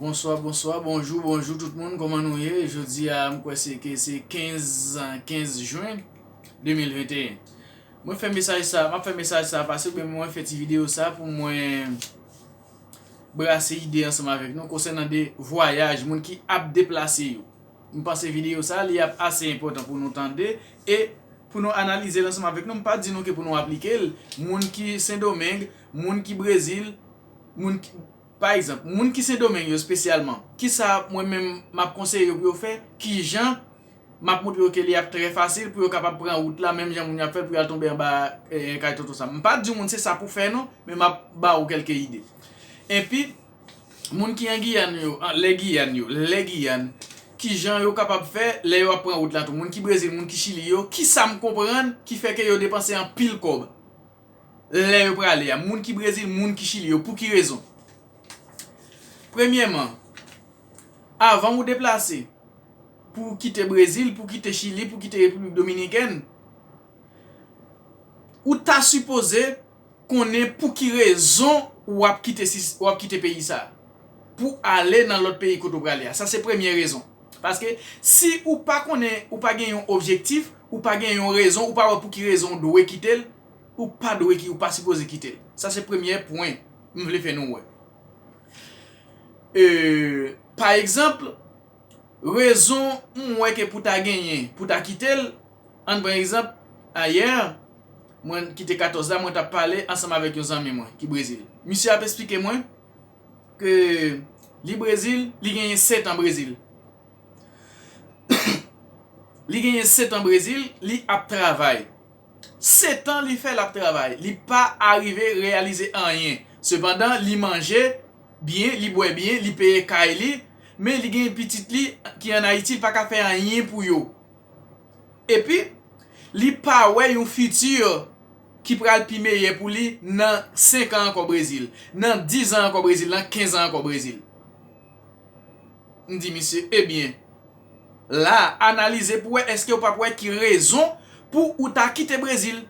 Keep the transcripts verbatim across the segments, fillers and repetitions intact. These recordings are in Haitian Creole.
Bonswa, bonswa, bonjou, bonjou tout moun, kòman nou ye? Jodi a, m kwè se ke se kenz, kenz jen de mil venteyen. Mwen fè mesaj sa, m ap fè mesaj sa pase, oubyen mwen fè ti videyo sa pou mwen brase ide ansanm avèk nou konsènan de vwayaj, moun ki ap deplase yo. M panse videyo sa, li ap ase enpòtan pou nou tande e pou nou analize l ansanm avèk nou. M pa di nou ke pou nou aplike l. Moun ki Sendomeng, moun ki Brezil, moun ki, pa egzanp, moun ki Sendomeng yo espesyalman, kisa mwen menm m ap konseye yo pou yo fè? Kijan m ap montre yo ke li ap trè fasil pou yo kapab pran wout la, menm jan moun yo ap fè l pou y al tonbe anba, eh, kay tonton sa. M pa di moun se sa pou fè non, men m ap ba ou kèlke ide. Epi, moun ki an Giyàn yo, an, lè Giyàn yo, lè Giyàn, kijan yo kapab fè lè yo ap pran wout la tou? Moun ki Brezil, moun ki Chili yo, kisa m konprann ki fè ke yo depanse anpil kòb lè yo prale a? Moun ki Brezil, moun ki Chili yo, pou ki rezon? Premyèman, avan ou deplase, pou w kite Brezil, pou w kite Chili, pou w kite Repiblik Dominikèn, ou ta sipoze konnen pou ki rezon w ap kite sis-, w ap kite peyi sa a, pou w ale nan lòt peyi kote w prale a. Sa se premye rezon. Paske si ou pa konnen, ou pa gen yon objektif, ou pa gen yon rezon, ou pa wè pou ki rezon w dwe kite l, ou pa dwe ki, ou pa sipoze kite l. Sa se premye pwen m vle fè nou wè. E, pa egzanp, rezon m wè ke pou ta genyen, pou ta kite l, ann pran egzanp, ayè, mwen kite katòz la, mwen t ap pale ansanm avèk yon zanmi mwen ki Brezil. Misye ap esplike mwen ke li Brezil, li genyen sèt an Brezil. Li genyen sèt an Brezil, li ap travay. Sèt an li fè l ap travay, li pa arive reyalize anyen. Sepandan, li manje byen, li bwè byen, li peye kay li, men li gen pitit li ki ann Ayiti, li pa ka fè anyen pou yo. Epi, li pa wè yon fiti ki pral pi meyè pou li nan senk an ankò Brezil, nan diz an ankò Brezil, nan kenz an ankò Brezil. M di misye, ebyen, la, analize pou wè èske w p ap wè ki rezon pou ou ta kite Brezil.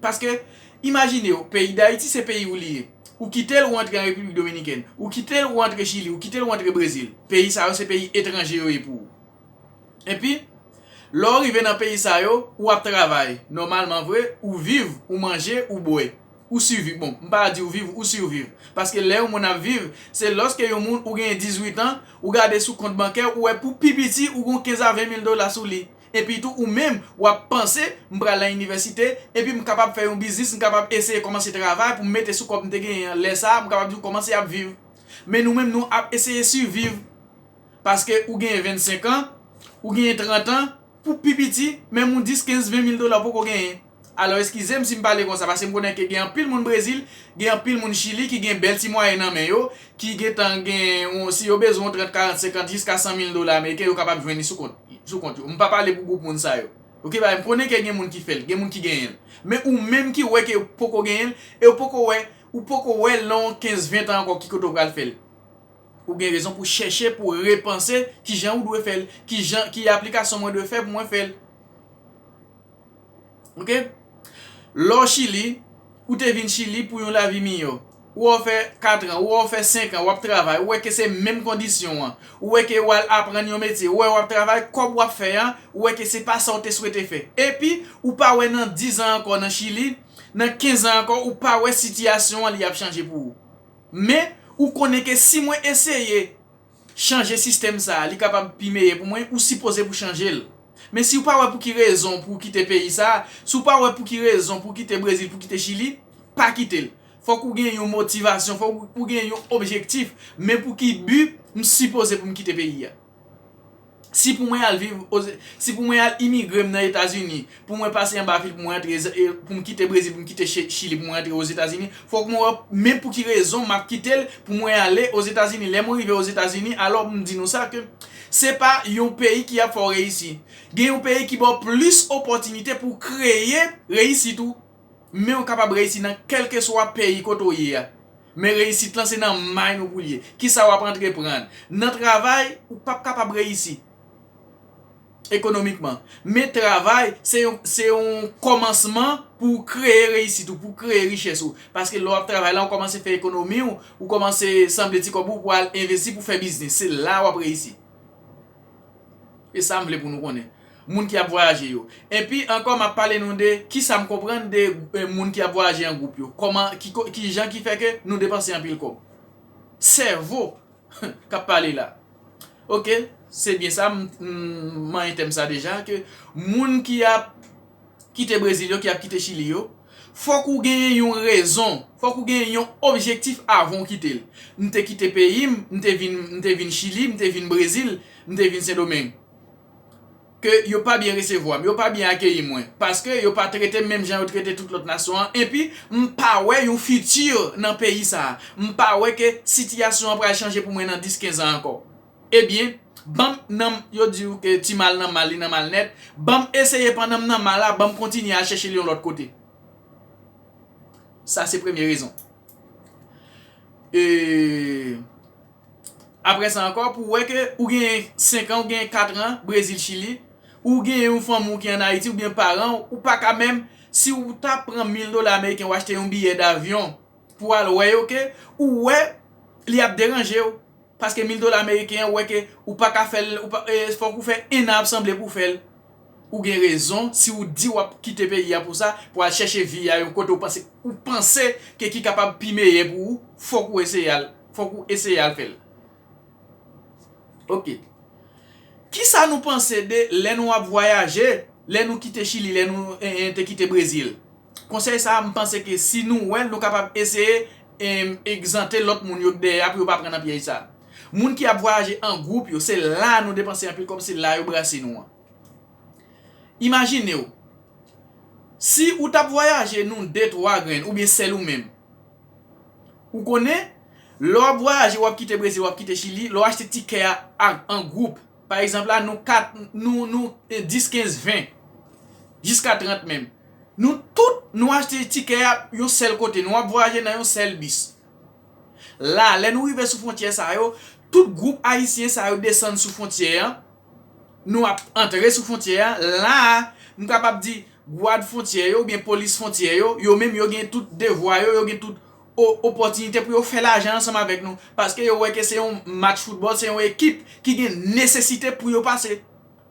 Paske, imajine w, peyi Dayiti se peyi w li ye. Ou kite l, ou antre an Repiblik Dominikèn. Ou kite l, ou antre Chili. Ou kite l, ou antre Brezil. Peyi sa yo se peyi etranje yo ye pou ou. Epi, lè w rive nan peyi sa yo, ou ap travay. Nòmalman vre, ou viv, ou manje, ou bwè. Ou siviv. Bon, m pa di ou viv, ou siviv. Paske lè yon moun ap viv, se lòske yon moun ou genyen dizuit an, ou gade sou kont bankè, ou wè pou pi piti, ou gon kenz a ven mil dola sou li. Epi tou, ou menm, w ap panse, m pral nan inivèsite, epi m kapab fè yon biznis, m kapab eseye kòmanse travay pou m mete sou kòb m te genyen an. Lè sa a, m kapab di w kòman se ap viv. Men nou menm, nou ap eseye siviv. Paske ou genyen vennsenk an, ou genyen trant an, pou pi piti, menm yon dis, kenz, ven mil dola ou poko genyen. Alò, eskize m si m pale konsa, paske m konnen ke gen anpil moun Brezil, gen anpil moun Chili ki gen bèl ti mwayen nan men yo, ki gentan gen, yon, si yo bezwen yon trant, karant, senkant, jiska san mil dola ameriken, yo kapab jwenn li sou kont, sou kont yo. M pa pale pou gwoup moun sa yo. Oke, paske m konnen ke gen moun ki fè l, gen moun ki genyen l. Men ou menm ki wè ke ou poko genyen l, e ou poko wè, ou poko wè nan yon kenz, ven tan ankò ki kote w pral fè l. Ou gen rezon pou chèche, pou repanse kijan ou dwe fè l, kijan, ki aplikasyon mwen dwe fè pou mwen fè l. Oke? Lè w Chili, ou te vin Chili pou yon lavi miyò. Ou wè w fè kat an, ou wè w fè senk an, w ap travay, ou wè ke se menm kondisyon an. Ou wè ke w al aprann yon metye, ou wè w ap travay, kòb w ap fè a, ou wè ke se pa sa w te swete fè. Epi, ou pa wè nan diz an ankò nan Chili, nan kenz an ankò, ou pa wè sitiyasyon an li ap chanje pou ou. Men, ou konnen ke si mwen eseye chanje sistèm sa a, li kapab pi meyè pou mwen, ou sipoze pou chanje l. Men si w pa wè pou ki rezon pou w kite peyi sa a, si w pa wè pou ki rezon pou w kite Brezil, pou w kite Chili, pa kite l. Fòk ou gen yon motivasyon, fòk ou gen yon objektif. Men pou ki bi m sipoze pou m kite peyi a? Si pou mwen al viv, oze-, si pou mwen al imigre m nan Etazini, pou mwen pase anba fil, pou mwen antre, e, pou m kite Brezil, pou m kite Chi-, Chili, pou mwen antre Ozetazini, fòk mwen wè men pou ki rezon m ap kite l, pou mwen ale Ozetazini. Lè mwen rive Ozetazini, alò m di nou sa ke se pa yon peyi ki ap fè w reyisi. Gen yon peyi ki ba w plis opòtinite pou w kreye reyisit ou. Men w kapab reyisi nan kèlkeswa peyi kote w ye a. Men reyisit lan se nan mind ou pou l ye. Kisa w ap antreprann? Nan travay, ou p ap kapab reyisi. ekonomikman. Men travay, se yon, se yon kòmansman pou w kreye reyisit ou, pou w kreye richès ou. Paske lè w ap travay la, ou kòmanse fè ekonomi w, ou kòmanse sanble ti kòb ou pou al envesti, pou fè biznis. Se la w ap reyisi. E sa m vle pou nou konnen. Moun ki ap vwayaje yo. Epi ankò, m ap pale nou de kisa m konprann de eh, moun ki ap vwayaje an gwoup yo. Kòman, ki, ko- ki jan ki fè ke nou depanse anpil kòb. Sèvo k ap pale la. Ok, se byen sa, m, m manyen tèm sa deja, ke moun ki ap kite Brezil yo, ki ap kite Chili yo, fòk ou genyen yon rezon, fòk ou genyen yon objektif avan w kite l. M te kite peyi m, m te vin, m te vin Chili, m te vin Brezil, m te vin Sendomeng. Ke yo pa byen resevwa m, yo pa byen akeyi mwen, paske yo pa trete m menm jan yo trete tout lòt nasyon an, epi m pa wè yon fiti nan peyi sa a. M pa wè ke sitiyasyon an pral chanje pou mwen nan dis, kenz an ankò. Ebyen, ban m nan, yo di w ke ti mal nan mal, li nan mal nèt. Ban m eseye pandan m nan mal la, ban m kontinye al chèche l yon lòt kote. Sa se premye rezon. E, apre sa ankò, pou w wè ke ou genyen senk an, ou genyen kat an, Brezil, Chili, ou genyen yon fanmi w ki ann Ayiti, oubyen paran w, ou pa ka menm, si w ta pran mil dola ameriken, w achte yon biyè davyon pou w al wè yo, ke ou wè li ap deranje w. Paske mil dola ameriken an, ou wè ke ou pa ka fè l, ou pa, e, fòk ou fè en an ap sanble pou w fè l. Ou gen rezon, si w di w ap kite peyi a pou sa, pou al chèche vi a yon kote ou panse, ou panse ke ki kapab pi meyè pou ou, fòk ou eseye al, fòk ou eseye al fè l. Ok. Kisa nou panse de lè nou ap vwayaje, lè nou kite Chili, lè nou, eh, eh, te kite Brezil? Konsèy sa a, m panse ke si nou wè l, nou kapab eseye, em, egzante lòt moun yo k dèyè a pou yo pa pran nan pyèj sa a. Moun ki ap vwayaje an gwoup yo, se la nou depanse anpil kòb, se la yo brase nou an. Imajine w, si ou t ap vwayaje nou de, twa grenn, oubyen sèl ou menm, ou konnen, lè w ap vwayaje, w ap kite Brezil, w ap kite Chili, lè w achte tikè a, a, an gwoup, pa egzanp la, nou kat, nou, nou, eh, dis, kenz, ven, jiska trant menm. Nou tout, nou achte tikè a yon sèl kote, nou ap vwayaje nan yon sèl bis. La, lè nou rive sou fwontyè sa yo, tout gwoup ayisyen sa yo desann sou fwontyè an. Nou ap antre sou fwontyè an. La, m kapab di, gwad fwontyè yo, oubyen polis fwontyè yo, yo menm yo gen tout devwa yo, yo gen tout o- opòtinite pou yo fè lajan ansanm avèk nou. Paske yo wè ke se yon match foutbòl, se yon ekip ki gen nesesite pou yo pase.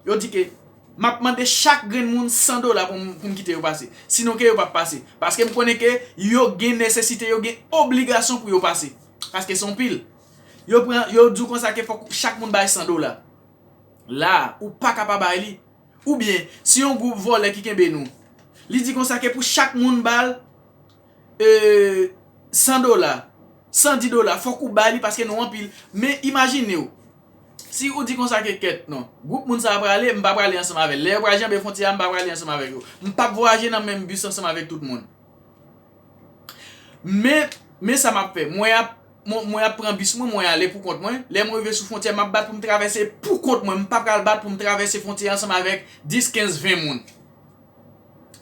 Yo di ke, "M ap mande chak grenn moun san dola pou m, pou m kite yo pase. Sinon ke yo p ap pase." Paske m konnen ke yo gen nesesite, yo gen obligasyon pou yo pase. Paske se yon pil. Yo pran, yo di w konsa ke fòk chak moun bay san dola. La, ou pa ka pa bay li. Oubyen, si yon gwoup vòlè ki kenbe nou, li di konsa ke pou chak moun ba l, e, san dola, san di dola, fòk ou ba li paske nou anpil. Men imajine w, si ou di konsa ke kèt non, gwoup moun sa a prale, m pa prale ansanm avè l. Lè yo pral janbe fwontyè a, m pa prale ansanm avèk yo. M p ap vwayaje nan menm bis ansanm avèk tout moun. Men, men sa m ap fè. Mwen ap, mwen, mwen ap pran bis mwen, mwen ale pou kont mwen. Lè mwen rive sou fwontyè, m ap bat pou m travèse pou kont mwen. M pa pral bat pou m travèse fwontyè ansanm avèk dis, kenz, ven moun.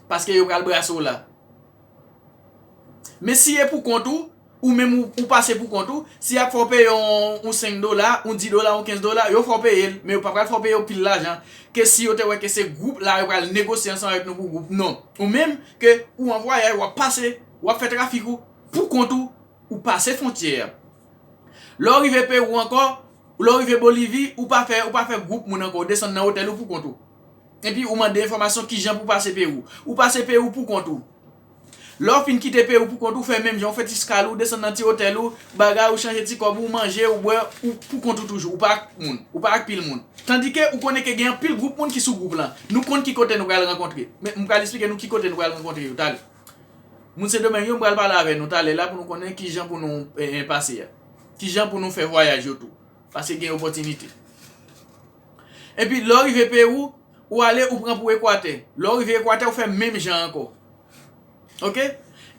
Paske yo pral brase w la. Men si e pou kont ou, ou menm ou, ou pase pou kont ou, si y ap fè w peye yon, yon senk dola, yon dis dola, yon kenz dola, yo fè w peye l, men yo pa pral fè w peye yon pil lajan, ke si yo te wè ke se gwoup la, yo pral negosye ansanm avèk nou pou gwoup. Non. Ou menm, ke ou an vwayaj, w ap pase, w ap fè trafik ou, pou kont ou, ou pase fwontyè a. Lè w rive Pewou ankò, lè w rive Bolivi, ou pa fè, ou pa fè gwoup moun ankò, ou desann nan otèl ou pou kont ou. Epi ou mande enfòmasyon kijan pou pase Pewou. Ou pase Pewou pou kont ou. Lè w fin kite Pewou pou kont ou, fè menm jan, ou fè ti eskal ou, desann nan ti otèl ou, bagay ou, chanje ti kòb ou, manje, ou bwè, ou pou kont ou toujou, ou pa ak moun, ou pa ak pil moun. Tandike ou konnen ke gen anpil gwoup moun ki sou gwoup lan. Nou konn ki kote nou pral rankontre. Men m pral eksplike nou ki kote nou pral rankontre yo talè. Moun Sendomeng yo, m pral pale avè nou talè la pou nou konnen kijan pou nou, eh, eh, pase a. Kijan pou nou fè vwayaj yo tou. Paske gen opòtinite. Epi lè w rive Pewou, ou ale, ou pran pou Ekwatè. Lè w rive Ekwatè, ou fè menm jan ankò. Ok?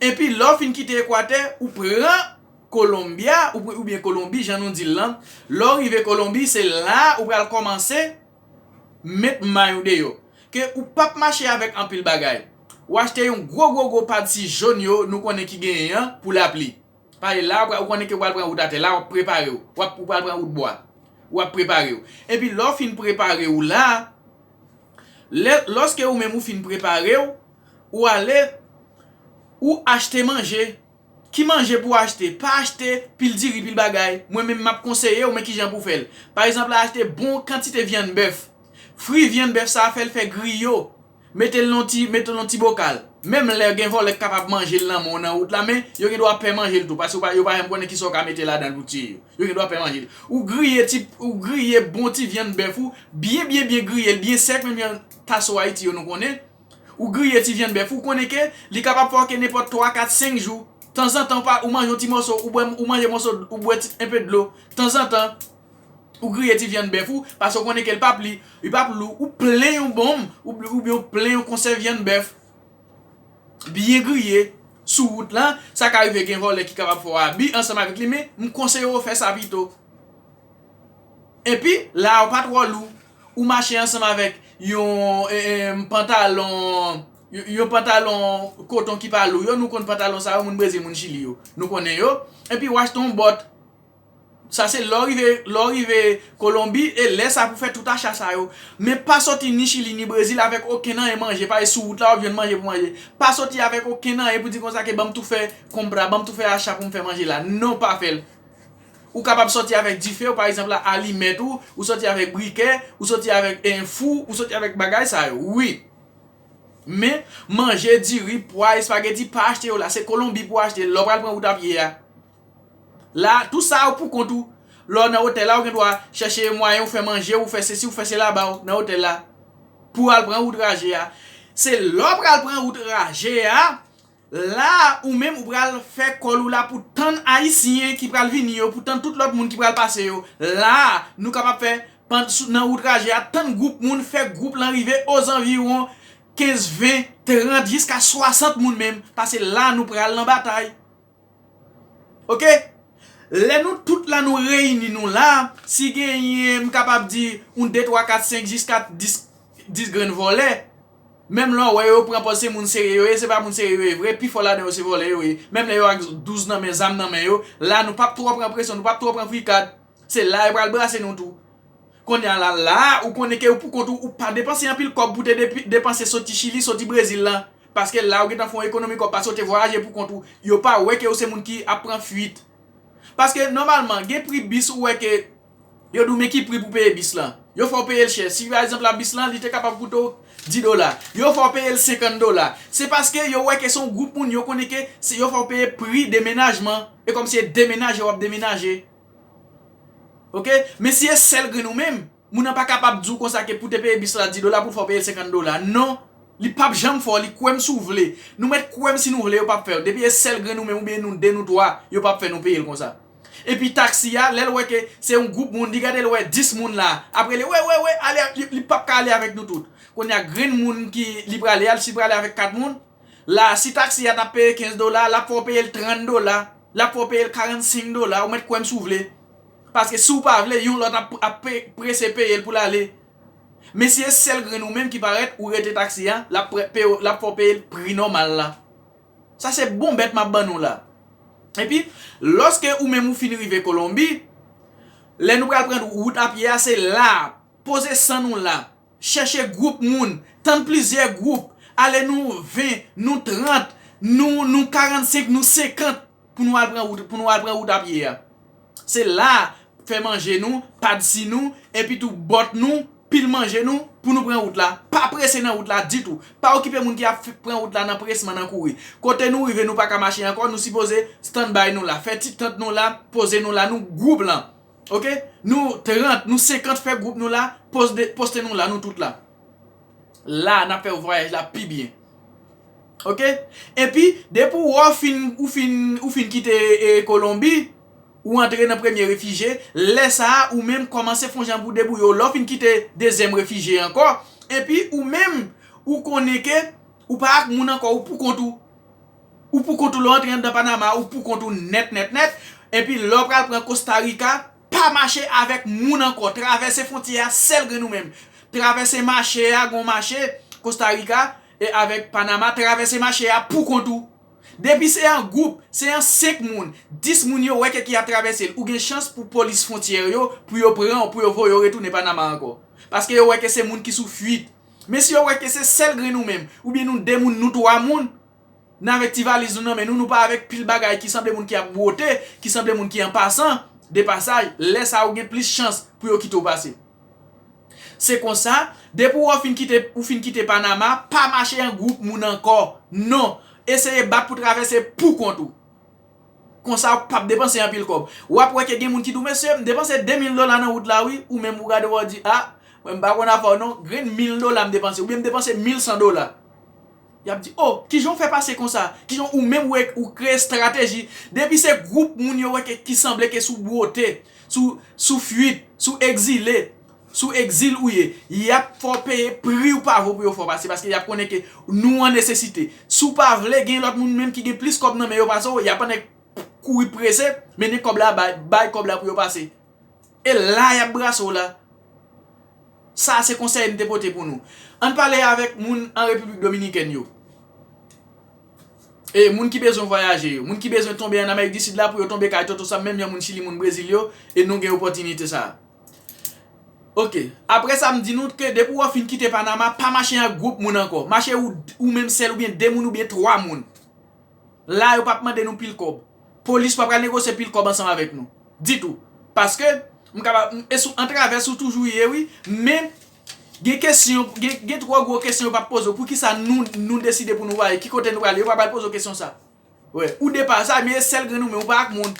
Epi lè w fin kite Ekwatè, ou pran Colombia, ou, oubyen Kolonbi, jan nou di l lan. Lè w rive Kolonbi, se la ou pral kòmanse met may ou deyò. Ke ou p ap mache avèk anpil bagay. Ou achte yon gwo, gwo, gwo padsi jòn yo nou konnen ki genyen an pou lapli. Paske la, ou pra-, ou konnen ke w pral pran wout atè. La, w ap prepare w. W ap, ou pral pran wout bwa. W ap prepare w. Epi lè w fin prepare w la, Lè, lòske ou menm ou fin prepare w, ou ale, ou achte manje. Ki manje pou w achte? Pa achte pil diri, pil bagay. Mwen menm m ap konseye w, men kijan pou w fè l. Pa egzanp la, achte bon kantite vyann bèf. Fri vyann bèf sa a, fè l fè griyo. Mete l nan ti, mete l nan ti bokal. Menm lè gen vòlè k kapab manje l nan men w nan wout la, men yo gen dwa pè manje l tou, paske yo pa, yo pa janm konnen kisa w ka mete ladan l pou tiye yo. Yo gen dwa pè manje l. Ou griye ti, ou griye bon ti vyann bèf ou, byen, byen, byen griye l, byen sèk, menm jan taso Ayiti yo nou konnen. Ou griye ti vyann bèf, ou konnen ke li kapab fè w ke nenpòt twa, kat, senk jou. Tanzantan, ou pa, ou manje yon ti mòso, ou bwè, ou manje mòso, ou bwè ti, enpe dlo. Tanzantan, ou griye ti vyann bèf ou, paske w konnen ke l p ap li, li p ap lou, ou plen yon bonm, ou, oubyen ou plen yon konsèv vyann bèf, byen griye, sou wout lan, sa ka rive gen vòlè ki kapab fè w abi ansanm avèk li, men m konseye w fè sa pito. Epi, la a ou pa twò lou, ou mache ansanm avèk yon, e, e, pantalon, yon, yon pantalon koton ki pa lou yo, nou konn pantalon sa yo, moun Brezil, moun Chili yo, nou konnen yo. Epi, w achte yon bòt. Sa se lè w rive, lè w rive Kolonbi, e lè sa pou fè tout acha sa yo. Men pa soti ni Chili, ni Brezil avèk okenn anyen manje, paske sou wout la, w ap jwenn manje pou manje. Pa soti avèk okenn anyen pou di konsa ke ban m tou fè konpra, ban m tou fè acha pou m fè manje la. Non, pa fè l. Ou kapab soti avèk dife w, pa egzanp la, alimèt ou, ou soti avèk brikè, ou soti avèk, eh, fou, ou soti avèk bagay sa yo. Wi. Men, manje, diri, pwa, espageti, pa achte yo la. Se Kolonbi pou achte l. Lè w pral pran wout a pye a. La, tout sa yo pou kont ou. Lè w nan otèl la, ou gen dwa chèche mwayen ou fè manje, ou fè sesi, ou fè sela ba w nan otèl la. Pou w al pran wout raje a. Se lè w pral pran wout raje a, la, ou menm ou pral fè kòl ou la pou tann Ayisyen ki pral vini yo, pou tann tout lòt moun ki pral pase yo. La, nou kapab fè pann-, sou, nan wout raje a, tann gwoup moun, fè gwoup lan rive ozanviwon kenz, ven, trant, jiska swasant moun menm. Paske la, nou pral nan batay. Oke? Lè nou tout la nou reyini nou la, si genyen, m kapab di, yon de, twa, kat, senk, jiska dis, dis grenn vòlè, menm lè w wè yo pran pòz se moun serye yo ye, se pa moun serye yo ye vre, pifò ladan yo se vòlè yo ye. Menm lè yo ak douz nan men, zam nan men yo, la nou p ap twò pran presyon, nou p ap twò pran frikad. Se la yo pral brase nou tou. Kounye a la, la, ou konnen ke ou pou kont ou, ou pa depanse anpil kòb pou te depi, depanse soti Chili, soti Brezil lan. Paske la, ou gentan fè yon ekonomi kòb, paske ou te vwayaje pou kont ou. Yo pa wè ke ou se moun ki ap pran fuit. Paske, nòmalman, gen pri bis ou wè ke yo di w men ki pri pou peye bis lan. Yo fè w peye l chè. Si, pa egzanp la, bis lan, li te kapab koute w dis dola. Yo fè w peye l senkant dola. Se paske yo wè ke se yon gwoup moun, yo konnen ke se, yo fè w peye pri demenajman. E kòmsi e demenaje w ap demenaje. Oke? Men si e sèl grenn ou menm, moun nan pa kapab di w konsa ke pou te peye bis la dis dola, pou l fè w peye l senkant dola. Non. Li p ap janm fè w, li kwè m si w vle. Nou mèt kwè m si nou vle, yo p ap fè l. Depi e sèl grenn ou menm, oubyen nou de, nou twa, yo p ap fè nou peye l konsa. Epi taksi a, lè l wè ke se yon gwoup moun, li gade l wè dis moun la, apre li, wè, wè, wè, ale, li, li p ap ka ale avèk nou tout. Kounye a, grenn moun ki li prale a, si l prale avèk kat moun, la, si taksi a t ap peye kenz dola, l ap fè w peye l trant dola, l ap fè w peye l karannsenk dola, ou mèt kwè m si w vle. Paske si w pa vle, yon lòt ap, ap pe-, prese peye l pou l ale. Men si e sèl grenn ou menm ki parèt, ou rete taksi a, l ap pre-, peye w, l ap fè w peye l pri nòmal la. Sa se bon bèt m ap ban nou la. Epi, lòske ou menm ou fin rive Kolonbi, lè nou pral pran wout a pye a, se la, poze san nou la. Chèche gwoup moun, tann plizyè gwoup, ale nou ven, nou trant, nou, nou karannsenk, nou senkant, pou nou al pran wout, pou nou al pran wout a pye a. Se la, fè manje nou, padsi nou, epi tou bòt nou, pil manje nou, pou nou pran wout la. Pa prese nan wout la ditou. Pa okipe moun ki ap f-, pran wout la nan presman, nan kouri. Kote nou rive, nou pa ka mache ankò, nou sipoze stand by nou la. Fè ti tant nou la, poze nou la, nou gwoup lan. Oke? Nou trant, nou senkant fè gwoup nou la, poste, poste nou la, nou tout la. La, n ap fè vwayaj la pi byen. Oke? Epi, depi w wè w fin, ou fin, ou fin kite, e, Kolonbi, ou antre nan premye refijye, lè sa a, ou menm kòmanse fè yon jan pou debouye w. Lè w fin kite dezyèm refijye ankò, epi ou menm, ou konnen ke ou pa ak moun ankò, ou pou kont ou. Ou pou kont ou, lè w antre anndan Panama, ou pou kont ou nèt, nèt, nèt. Epi lè w pral pran Kosta Rika, pa mache avèk moun ankò. Travèse fwontyè a sèl grenn ou menm. Travèse mache a, gon mache, Kosta Rika, e avèk Panama, travèse mache a pou kont ou. Depi se an gwoup, se an senk moun, dis moun yo wè ke ki ap travèse l, ou gen chans pou polis fwontyè yo, pou yo pran w, pou yo voye w retounen Panama ankò. Paske yo wè ke se moun ki sou fuit. Men si yo wè ke se sèl grenn ou menm, oubyen nou de moun, nou twa moun, n avèk ti valiz nou nan men nou, nou pa avèk pil bagay ki sanble moun ki ap bwote, ki sanble moun ki an pasan, de pasaj, lè sa a ou gen plis chans pou yo kite w pase. Se konsa, depi w fin kite, ou fin kite Panama, pa mache an gwoup moun ankò. Non, eseye bat pou travèse pou kont ou. Konsa, w p ap depanse anpil kòb. W ap wè ke gen moun ki di w, "Mesye, m depanse de mil dola nan wout la, wi." Ou menm, ou gade, w di, "A, mwen, m pa konn afè w, non. Grenn mil dola m depanse, oubyen m depanse mil san dola." Y ap di, "O, kijan w fè pase konsa?" Kijan ou menm, ou, ou kreye estrateji. Depi se gwoup moun yo wè ke, ki sanble ke sou bwote, sou, sou fuit, sou egzile, sou egzil ou ye, y ap fè w peye pri w pa vo pou yo fè w pase, paske y ap konnen ke nou an nesesite. Si w pa vle, gen lòt moun menm ki gen plis kòb nan men yo pase w, y ap annik kouri prese, mennen kòb la, bay, bay kòb la pou yo pase. E la y ap brase w la. Sa a se konsèy m te pote pou nou. Ann pale avèk moun an Repiblik Dominikèn yo. E moun ki bezwen vwayaje yo, moun ki bezwen tonbe an Amerik di Sid la pou yo tonbe kay Toto Sam, menm jan moun Chili, moun Brezil yo, e nou gen opòtinite sa a. Oke, apre sa m di nou ke depi w fin kite Panama, pa mache ak gwoup moun ankò. Mache ou, ou menm sèl oubyen de moun oubyen twa moun. La yo p ap mande nou pil kòb. Polis pa pral negosye pil kòb ansanm avèk nou. Ditou. Paske, m kapab, m- e sou an travès ou toujou ye wi, men gen kesyon, gen, gen twò gwo kesyon yo p ap poze w. Poukisa nou, nou deside pou nou vwayaje? Ki kote nou prale? Yo pa pral poze w kesyon sa. Wè, ou depa sa, men e sèl grenn ou, men ou pa ak moun.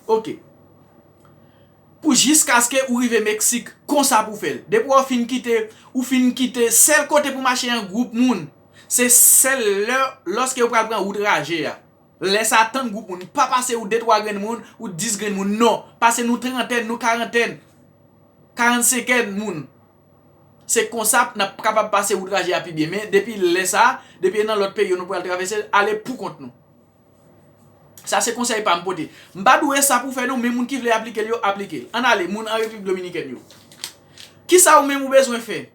Oke. Pou jiskaske ou rive Meksik, konsa pou fè l. Depi w fin kite, ou fin kite sèl kote pou mache an gwoup moun, se sèl lè, lòske yo pral pran wout raje a. Lè sa a, tann gwoup moun. Pa pase ou de twa grenn moun, ou dis grenn moun, non. Pase nou trantèn, nou karantèn, karannsenkèn moun. Se konsa n ap kapab pase wout raje a pi byen. Men depi lè sa a, depi e nan lòt peyi yo nou pral travèse, ale pou kont nou. Sa se konsèy pa m pote. M pa di w e sa pou fè non, men moun ki vle aplike l yo, aplike l. Ann ale, moun an Repiblik Dominikèn yo. Kisa ou menm ou bezwen fè?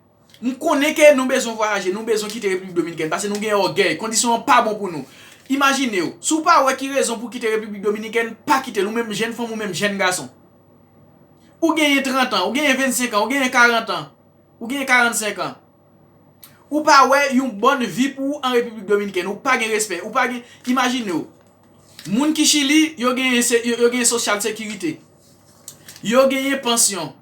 M konnen ke nou bezwen vwayaje, nou bezwen kite Repiblik Dominikèn, paske nou gen ògèy, kondisyon an pa bon pou nou. Imajine w, si w pa wè ki rezon pou kite Repiblik Dominikèn, pa kite l, ou menm jèn fanm, ou menm jèn gason. Ou genyen trant an, ou genyen vennsenk an, ou genyen karant an, ou genyen karannsenk an. Ou pa wè yon bòn vi pou ou an Repiblik Dominikèn, ou pa gen respè, ou pa gen, imajine w. Moun ki Chili, yo genyen se- yo, yo genyen sosyal sekirite. Yo genyen pansyon.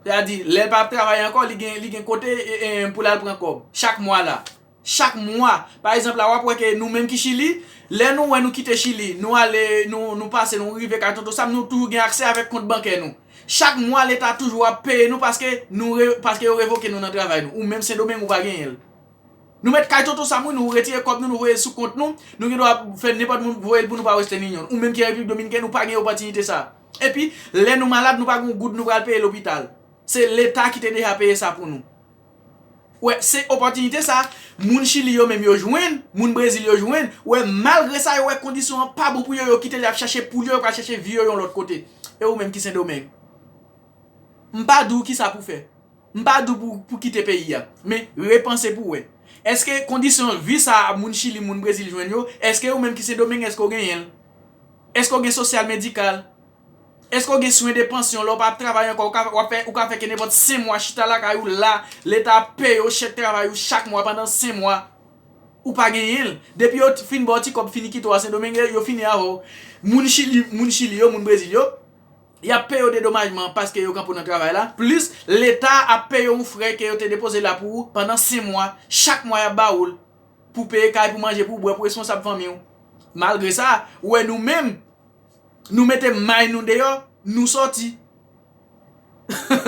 Sètadi, lè l pa ap travay ankò, li gen, li gen kote e, e, pou l al pran kòb. Chak mwa la. Chak mwa. Pa egzanp la, w ap wè ke nou menm ki Chili, lè nou wè nou kite Chili, nou ale, nou, nou pase, nou rive kay Tonton Sam, nou toujou gen aksè avèk kont bankè nou. Chak mwa, Leta toujou ap peye nou paske nou re- paske yo revoke nou nan travay nou. Ou menm Sendomeng, ou pa genyen l. Nou met kay Tonton Sam wi, nou retire kòb nou, nou voye l sou kont nou. Nou gen dwa fè nenpòt moun voye l pou nou pa Western Union. Ou menm ki Repiblik Dominikèn, ou pa gen opòtinite sa. Epi, lè nou malad, nou pa gen yon goud nou pral peye lopital. Se Leta ki te deja peye sa pou nou. Wè, se opòtinite sa, moun Chili yo menm yo jwenn, moun Brezil yo jwenn. Wè, malgre sa, yo wè kondisyon an pa bon pou yo, yo kite l, y ap chache poul yo, yo pral chache vi yo yon lòt kote. E ou menm ki Sendomeng? M pa di w kisa pou fè. M pa di w pou, pou kite peyi a. Men repanse pou wè. Èske kondisyon vi sa a moun Chili, moun Brezil jwenn yo, èske ou menm ki Sendomeng, èske w genyen l? Èske w gen sosyal medikal? Èske w gen swen de pansyon lè w pa ap travay ankò? Ou ka, w ap fè, ou ka fè ke nenpòt senk mwa chita lakay ou la, Leta ap peye w chèk travay ou chak mwa pandan senk mwa. Ou pa genyen l. Depi yo t- fin ba w ti kòb, fini kite w a Sendomeng, yo fini avè w. Moun Chili, moun Chili yo, moun Brezil yo, y ap peye w dedomajman paske yo kanpe w nan travay la. Plis, Leta ap peye w yon frè ke yo te depoze la pou ou pandan senk mwa. Chak mwa, y ap ba ou l pou peye kay, pou manje, pou bwè, pou responsab fanmi w. Malgre sa, ou wè nou menm, nou mete may nou deyò, nou sòti.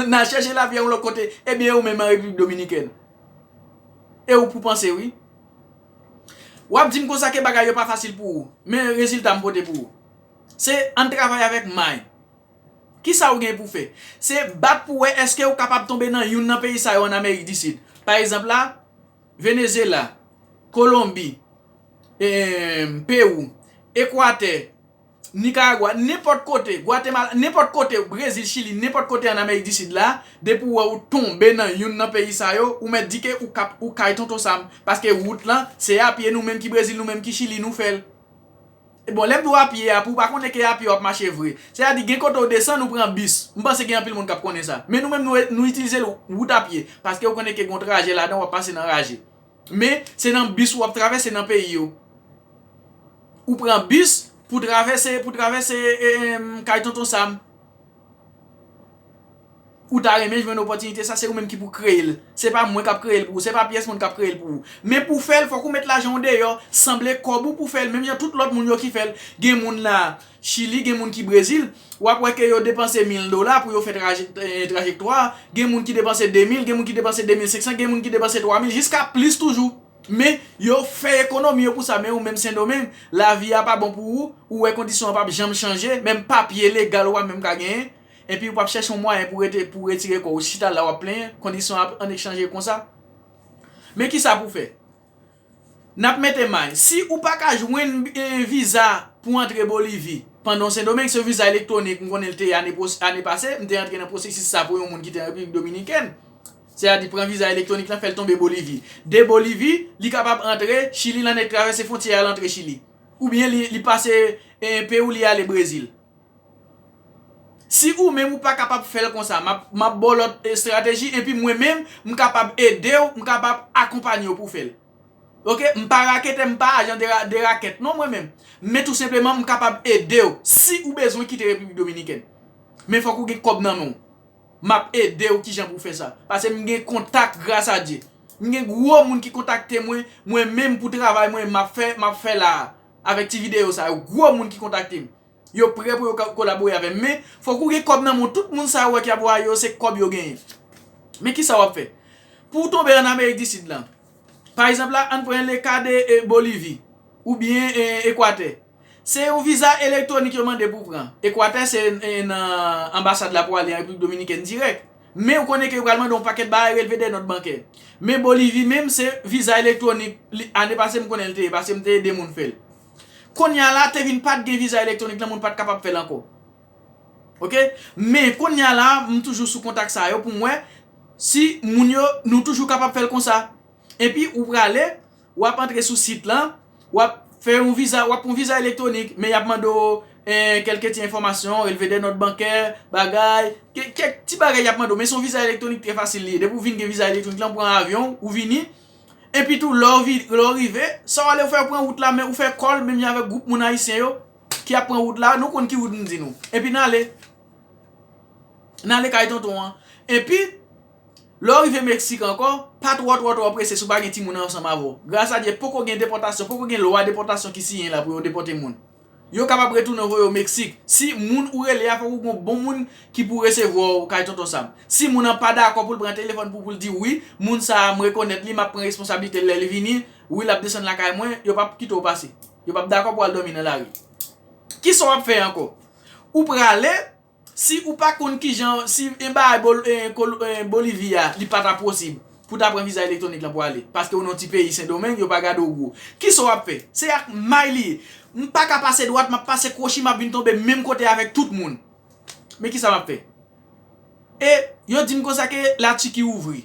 N al chèche lavi a yon lòt kote. Ebyen, ou menm an Repiblik Dominikèn. E ou pou panse, wi. W ap di m konsa ke bagay yo pa fasil pou ou. Men rezilta m pote pou ou. Se ann travay avèk may. Kisa ou gen pou fè? Se bat pou wè èske ou kapab tonbe nan youn nan peyi sa yo an Amerik di Sid. Pa egzanp la, Venezyela, Kolonbi, em, Pewou, Ekwatè, Nikaragwa, nenpòt kote, Gwatemala, nenpòt kote, Brezil, Chili, nenpòt kote an Amerik di Sid la, depi w wè ou tonbe nan youn nan peyi sa yo, ou mèt di ke ou kap, ou kay Tonton Sam, paske wout lan, se a pye nou menm ki Brezil, nou menm ki Chili, nou fè l. Bon, lè m di w a pye a, pou w pa konnen ke a pye w ap mache vre. Sètadi, gen kote w desann, ou pran bis. M panse gen anpil moun k ap konnen sa. Men nou menm, nou, nou itilize l wout a pye. Paske ou konnen ke gen yon traje ladan, w ap pase nan raje. Men, se nan bis ou ap travèse nan peyi yo. Ou pran bis pou travèse, pou travèse, e, e, kay Tonton Sam. Ou ta renmen jwenn opòtinite sa, se ou menm ki pou kreye l. Se pa mwen k ap kreye l pou ou, se pa pyès moun k ap kreye l pou ou. Men pou w fè l, fòk ou met lajan w deyò, sanble kòb ou pou w fè l, menm jan tout lòt moun yo ki fè l. Gen moun la Chili, gen moun ki Brezil, w ap wè ke yo depanse mil dola pou yo fè traje-, eh, trajektwa a. Gen moun ki depanse de mil, gen moun ki depanse de mil senk san, gen moun ki depanse twa mil, jiska plis toujou. Men, yo fè ekonomi yo pou sa, men ou menm Sendomeng, lavi a pa bon pou ou, ou wè kondisyon an p ap janm chanje, menm papye legal ou pa menm ka genyen, epi ou p ap chèche yon mwayen pou rete, pou retire kò w, ou chita la w ap plenyen, kondisyon an ap annik chanje konsa. Men kisa pou fè? N ap mete may. Si ou pa ka jwenn, eh, viza pou antre Bolivi pandan w Sendomeng, se yon viza elektwonik, m konnen l te ye ane pwos-, ane pase, m te antre nan pwosesis sa pou yon moun ki te an Repiblik Dominikèn. Sètadi pran viza elektwonik lan, fè l tonbe Bolivi. De Bolivi, li kapab antre Chili, l annik travèse fwontyè a, l antre Chili. Oubyen li, li pase, eh, Pewou, li ale Brezil. Si ou menm ou pa kapab fè l konsa, m ap, m ap ba w lòt estrateji, epi mwen menm, m kapab ede w, m kapab akonpanye w pou w fè l. Oke? M pa raketè, m pa ajan de ra-, de rakèt, non, mwen menm. Men tou senpleman, m kapab ede w si ou bezwen kite Repiblik Dominikèn. Men fòk ou gen kòb nan men w. M ap ede w kijan pou w fè sa. Paske m gen kontak, gras a Dye. M gen gwo moun ki kontakte mwen, mwen menm pou travay mwen, m ap fè, m ap fè la a. Avèk ti videyo sa yo, gwo moun ki kontakte m. Yo prè pou yo ka kolabore avè m. Men, fòk ou gen kòb nan men w. Tout moun sa yo wè ki ap vwaye yo, se kòb yo genyen. Men kisa w ap fè? Pou w tonbe ann Amerik di Sid lan. Pa egzanp la, ann pran le ka de, eh, Bolivi, oubyen, eh, Ekwatè. Se yon viza elektwonik yo mande pou w pran. Ekwatè, se, eh, nan anbasad la pou w ale an Repiblik Dominikèn dirèk. Men ou konnen ke yo pral mande w yon pakèt bagay, relve de nòt bankè. Men Bolivi menm, se viza elektwonik. Li, ane pase m konnen l te ye, paske m te ede moun fè l. Kounye a la, te vin pa t gen viza elektwonik lan, moun pa t kapab fè l ankò. Oke? Men kounye a la, m toujou sou kontak sa yo pou m wè si moun yo, nou toujou kapab fè l konsa. Epi ou prale, w ap antre sou sit lan, w ap fè yon viza, w ap pran viza elektwonik, men y ap mande w, eh, kèlke ti enfòmasyon, relve de nòt bankè, bagay, ke-, kèk ti bagay y ap mande w, men se yon viza elektwonik trè fasil li ye. Depi w vin gen viza elektwonik lan, w pran avyon, ou vini, epi tou, lè w vi-, lè w rive, sa w ale w fè, w pran wout la, men ou fè kòl, menm jan avèk gwoup moun ayisyen yo ki ap pran wout la, nou konn ki wout m di nou. Epi n ale. N ale kay tonton an. Epi, lè w rive Meksik ankò, pa twò, twò, twò prese si w pa gen timoun ansanm avè w. Gras a Dye, poko gen depòtasyon, poko gen lwa depòtasyon ki siyen la pou yo depòte moun. Yo kapab retounen voye w Meksik. Si moun ou rele a, fòk ou gen yon bon moun ki pou resevwa w kay tonton Sam. Si moun nan pa dakò pou l pran telefòn pou, pou l di, "Wi, moun sa a, m rekonèt li, m ap pran responsablite l lè li vini, wi, l ap desann lakay mwen," yo p ap kite w pase. Yo p ap dakò pou w al dòmi nan lari. Kisa w ap fè ankò? Ou prale, si ou pa konn kijan, si en bagay Bol-, en Kol-, en Bolivi a, li pa ta posib pou ta pran viza elektwonik lan pou ale. Paske ou nan ti peyi Sendomeng, yo pa gade w gwo. Kisa w ap fè? Se ak may li ye. M pa ka pase dwat, m ap pase kwochi, m ap vin tonbe menm kote avèk tout moun. Men kisa m ap fè? E yo di m konsa ke Latiki ouvri.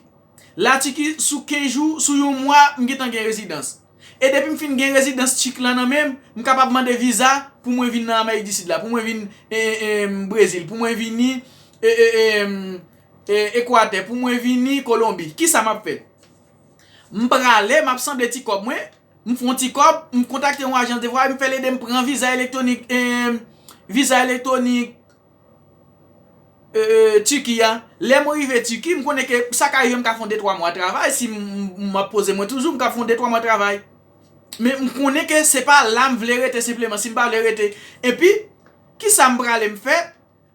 Latiki, sou kenz jou, sou yon mwa, m gentan gen rezidans. E depi m fin gen rezidans tchik lan nan men m, m kapab mande viza pou mwen vin nan Amerik di Sid la, pou mwen vin, e, e, e, Brezil, pou mwen vini, e, e, e, e, Ekwatè, pou mwen vini Kolonbi. Kisa m ap fè? M prale, m ap sanble ti kòb mwen, m fè yon ti kòb, m kontakte yon ajans de vwayaj, m fè l ede m pran viza elektwonik, e, viza elektwonik, e, Tiki a. Lè m rive Tiki, m konnen ke sa ka rive m ka fè yon de twa mwa travay, si m, m, m ap poze mwen toujou, m ka fè yon de twa mwa travay. Men m konnen ke se pa la m vle rete senpleman, si m pa vle rete. Epi, kisa m prale m fè?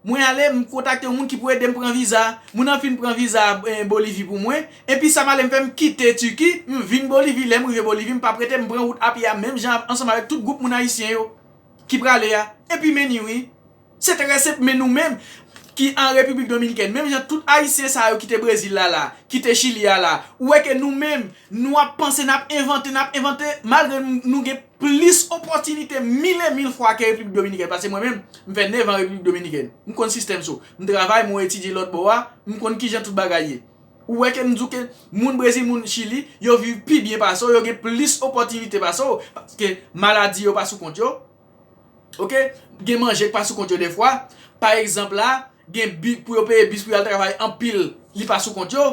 Mwen ale, m kontakte yon moun ki pou ede m pran viza. Moun nan fin pran viza, e, Bolivi pou mwen. Epi sa m ale m fè, m kite Tiki, m vin Bolivi. Lè m rive Bolivi, m p ap rete, m pran wout a pye a, menm jan ansanm avèk tout gwoup moun ayisyen yo ki prale a. Epi men ni wi. Se trè senp, men nou menm ki an Repiblik Dominikèn, menm jan tout Ayisyen sa yo ki te Brezil la la, ki te Chili a la, ou wè ke nou menm, nou ap panse, n ap envante, n ap envante, malgre nou, nou gen plis opòtinite mil e mil fwa ke Repiblik Dominikèn, paske mwen menm, m fè nèf an Repiblik Dominikèn. M konn sistèm sa. M travay, mwen etidye lòt bò a, m konn kijan tout bagay ye. Ou wè ke m di w ke moun Brezil, moun Chili, yo viv pi byen pase w, yo gen plis opòtinite pase w, paske maladi yo pa sou kont yo. Ok? Gen manje k pa sou kont yo defwa. Pa egzanp la, gen bi pou yo peye bis pou y al travay anpil, li pa sou kont yo.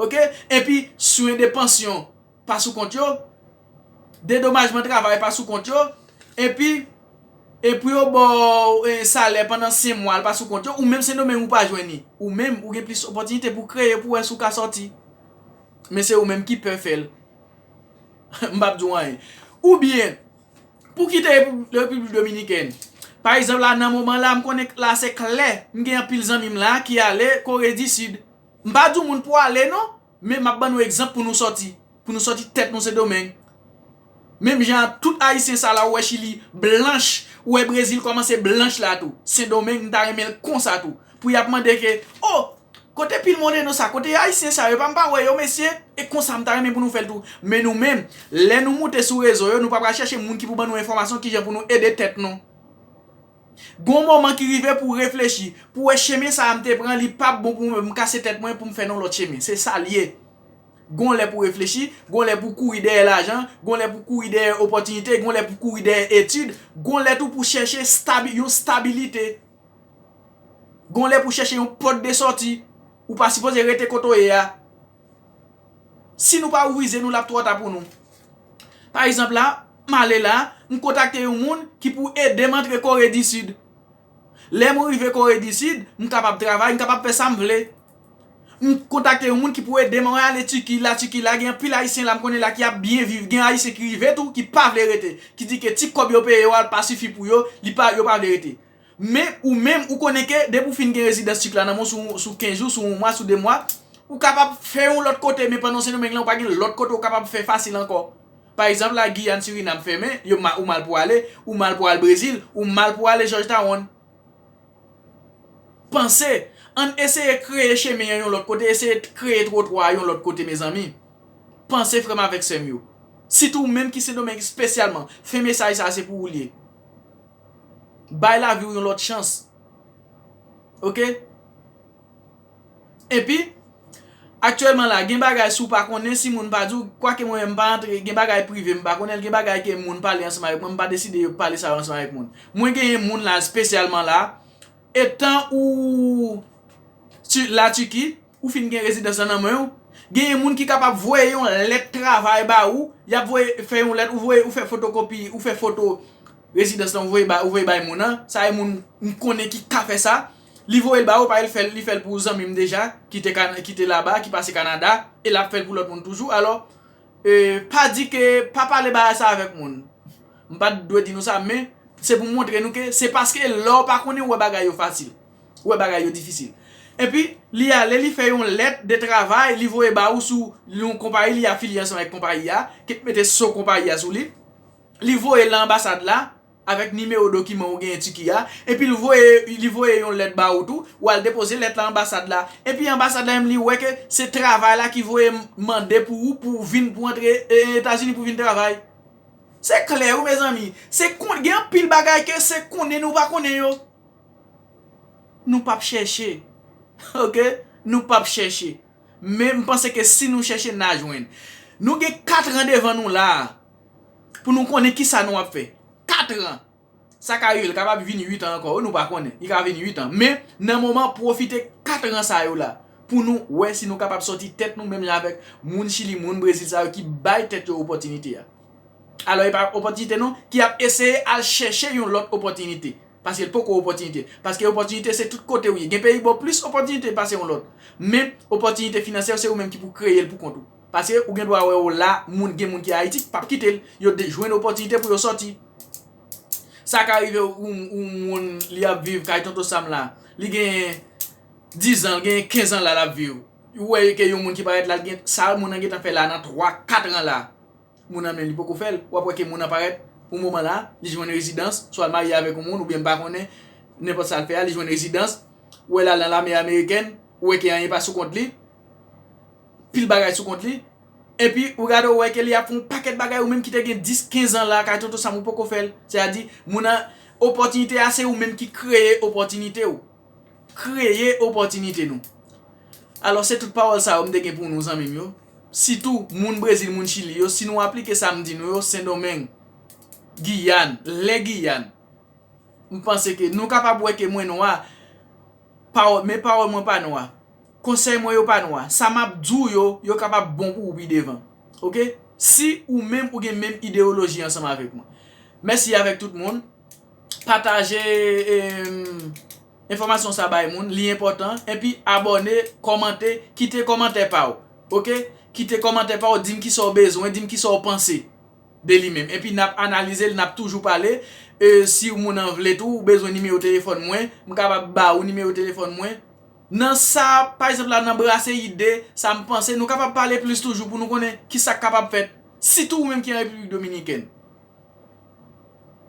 Ok? Epi, swen de pansyon pa sou kont yo. Dedomajman travay pa sou kont yo. Epi, e pou yo ba w e, salè pandan senk mwa, l pa sou kont yo. Ou menm Sendomeng ou pa jwenn li. Ou menm, ou gen plis opòtinite pou kreye, pou wè si w ka sòti. Men se ou menm ki pè fè l. M p ap di w anyen. Oubyen, pou kite Repib- Repiblik Dominikèn. Pa egzanp la, nan moman la, m konnen la se klè. M gen anpil zanmi m la ki ale Kore di Sid. M pa di w moun pou ale non, men m ap ban nou egzanp pou nou sòti. Pou nou sòti tèt nou Sendomeng. Menm jan tout Ayisyen sa la, ou wè Chili blanch, ou wè Brezil kòmanse blanch la tou. Sendomeng, m ta renmen l konsa tou. Pou y ap mande ke, oh, kote pil Moreno sa, kote Ayisyen sa, yo pa m pa wè yo, mesye, e konsa m ta renmen pou nou fè l tou. Men nou menm, lè nou moute sou rezo yo, nou pa pral chèche moun ki pou ban nou enfòmasyon kijan pou nou ede tèt nou. Gon moman ki rive pou w reflechi, pou w wè chemen sa a m te pran, li p ap bon pou mwen, m kase tèt mwen pou m fè nan lòt chemen. Se sa l ye. Gon lè pou w reflechi, gon lè pou w kouri dèyè lajan, gon lè pou w kouri dèyè opòtinite, gon lè pou w kouri dèyè etid, gon lè tou pou w chèche stabi- yon stabilite. Gon lè pou w chèche yon pòt de sòti. Ou pa sipoze rete kote w ye a. Si nou pa ouvri zye nou, l ap twò ta pou nou. Pa egzanp la, m ale la, m kontakte yon moun ki pou ede m antre Kore di Sid. Lè m rive Kore di Sid, m kapab travay, m kapab fè sa m vle. M kontakte yon moun ki pou ede m ale Tiki, la Tiki la, gen anpil Ayisyen la m konnen la ki ap byen viv, gen Ayisyen ki rive tou, ki pa vle rete, ki di ke ti kòb yo peye yo a pa sifi pou yo, li pa, yo pa vle rete. Men ou menm, ou konnen ke depi w fin gen rezidans Tiki la nan men w sou, sou kenz jou, sou yon mwa, sou de mwa, ou kapab fè yon lòt kote, men pandan Sendomeng lan, ou pa gen lòt kote ou kapab fè fasil ankò. Pa egzanp la, Giyàn, Sirinam fèmen, yo ma- ou mal pou ale, ou mal pou al Brezil, ou mal pou ale Georgetown. Panse, ann eseye kreye chemen an yon lòt kote, eseye kreye twotwa a yon lòt kote, mezanmi. Panse, frè m avèk sè m yo. Sitou ou menm ki Sendomeng espesyalman, fen mesaj sa a se pou ou l ye. Bay lavi w yon lòt chans. Ok? Epi, aktyèlman la, gen bagay si w pa konnen, si moun pa di w, kwake mwen menm m pa antre, gen bagay prive m pa konnen l, gen bagay ke moun pale ansanm avèk mwen, m pa deside yo pale sa yo ansanm avèk moun. Mwen genyen moun la, espesyalman la, etan ou ti- la Tiki, ou fin gen rezidans lan nan men w, genyen moun ki kapab voye yon lèt travay ba ou, y ap voye, fè yon lèt, ou voye, ou fè fotokopi, ou fè foto rezidans lan, ou voye ba, ou voye bay moun nan, sa e moun m konnen ki ka fè sa, li voye l ba ou, pa li fè l, li fè l pou zanmi m deja, ki te Kana- ki te laba, ki pase Kanada, e l ap fè l pou lòt moun toujou, alò, e, pa di ke, pa pale bagay sa avèk moun. M pa t dwe di nou sa, men se pou m montre nou ke se paske lè w pa konnen, ou wè bagay yo fasil. Ou wè bagay yo difisil. Epi, li ale, li fè yon lèt de travay, li voye ba ou sou yon konpayi, li afilye ansanm avèk konpayi a, ki mete so konpayi a sou li. Li voye l nan anbasad la, avèk nimewo dokiman ou genyen Tiki a, epi l voye, li voye yon lèt ba ou tou, ou al depoze lèt la anbasad la. Epi anbasad la menm li wè ke se travay la ki voye mande pou ou, pou w vin, pou antre, e, Etazini pou vin travay. Se klè wi, mezanmi. Se kon- gen anpil bagay ke se konnen nou pa konnen yo. Nou p ap chèche. Ok? Nou p ap chèche. Men m panse ke si nou chèche, n a jwenn. Nou gen kat an devan nou la a pou nou konnen kisa nou ap fè. Kat an! Sa ka rive, l kapab vin uit an ankò, wi, nou pa konnen. Li ka vin uit an. Men, nan moman, pwofite kat an sa yo la pou nou wè si nou kapab sòti tèt nou menm jan avèk moun Chili, moun Brezil sa yo ki bay tèt yo opòtinite a. Alò, e pa opòtinite non, ki ap eseye al chèche yon lòt opòtinite. Paske l poko opòtinite. Paske opòtinite se tout kote w ye. Gen peyi ba w plis opòtinite pase yon lòt. Men, opòtinite finansyè, se ou menm ki pou kreye l pou kont ou. Paske ou gen dwa wè w la, moun, gen moun ki Ayiti, p ap kite l. Yo de- jwenn opòtinite pou yo sòti. Sa ka rive ou, ou moun, li ap viv kay Tonton Sam la. Li gen diz an, li gen kenz an la, l ap viv. Ou wè ke yon moun ki parèt la, l gen, sa moun nan gentan fè la nan twa, kat an la. Moun nan menm, li poko fè l. W ap wè ke moun nan parèt, pou moman la, li jwenn rezidans, swa l marye avèk yon moun, oubyen m pa konnen, nenpòt sa l fè a, li jwenn rezidans. Ou wè l al nan lame amerikèn, ou wè ke anyen pa sou kont li, pil bagay sou kont li. Epi, ou gade, ou wè ke li ap fè yon pakèt bagay, ou menm ki te gen dis, kenz an la, kay Tonton Sam, ou poko fè l. Sètadi, moun nan, opòtinite a, se ou menm ki kreye opòtinite w. Kreye opòtinite nou. Alò, se tout pawòl sa yo m te gen pou nou, zanmi m yo. Sitou, moun Brezil, moun Chili yo, si nou aplike sa m di nou yo, Sendomeng, Giyàn, lè Giyàn, M panse ke nou kapab wè ke mwen nwa, pawòl, men pawòl mwen pa nwa. Konsèy mwen yo pa nwa. Sa m ap di w yo, yo kapab bon pou ou pi devan. Oke? Si ou menm ou gen menm ideyoloji ansanm avèk mwen. Mèsi avèk tout moun. Pataje em, enfòmasyon sa bay moun, li enpòtan. Epi abòne, kòmante, kite kòmantè pa w. Oke? Kite kòmantè pa w, di m kisa w bezwen, di m kisa w panse de li menm. Epi n ap analize l, n ap toujou pale. E, si moun an vle tou, ou bezwen nimewo telefòn mwen, m kapab ba ou nimewo telefòn mwen. Nan sa, pa egzanp la, nan brase ide, sa m panse, nou kapab pale plis toujou pou nou konnen kisa k kapab fèt. Sitou ou menm ki an Repiblik Dominikèn.